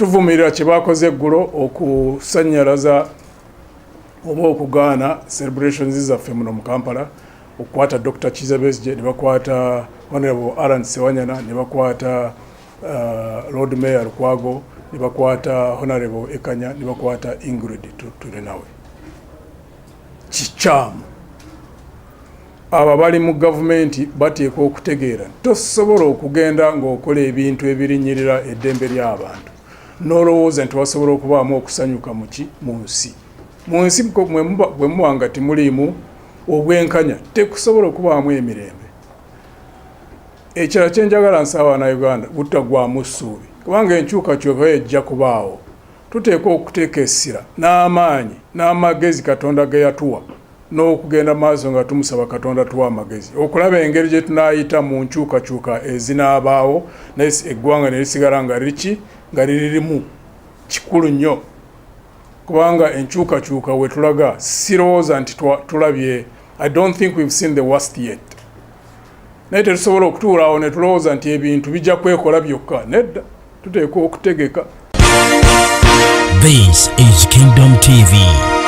Tuvumirira kye bakoze eggulo okusannyalaza oba okugaana celebrations zaffe muno mu Kampala, okukwata Dr. Kizza Besigye, ne bakwata Honorable Allan Ssewanyana, ne bakwata Lord Mayor Lukwago, ne bakwata Honorable Ekanya, ne bakwata Ingrid Turinawe. Kikyamu. Abo abali mu gavumenti bateekwa okutegeera tosobola okugenda ng'okola ebintu ebirinyirira eddembe ly'abantu n'olowooza nti wasobola okubaamu okusanyuka muki mu nsi. Mu nsi bwe muba nga temuliimu obwenkanya, tekusobola okubaamu emirembe. Ekirala kyenjagala nsaba Bannayuganda butaggwamu ssuubi, kubanga enkyukakyuka ejja kubaawo. Tuteekwa okuteeka essira n'amaanyi n'amagezi Katonda ge yatuwa, n'okugenda maaso nga tumusaba Katonda tuwa amagezi okulaba engeri gye tunaayita mu nkyukakyuka ezinaabaawo, naye eggwanga ne lisigala nga liki nga liririmu. Kikulu nnyo, kubanga enkyukakyuka we tulaga sirowooza nti tulabye. I don't think we've seen the worst yet, naye tetusobola okutuulaawo ne tulowooza nti ebintu bijja kwekola byokka. Nedda, tuteekwa okutegeka. This is Kingdom TV.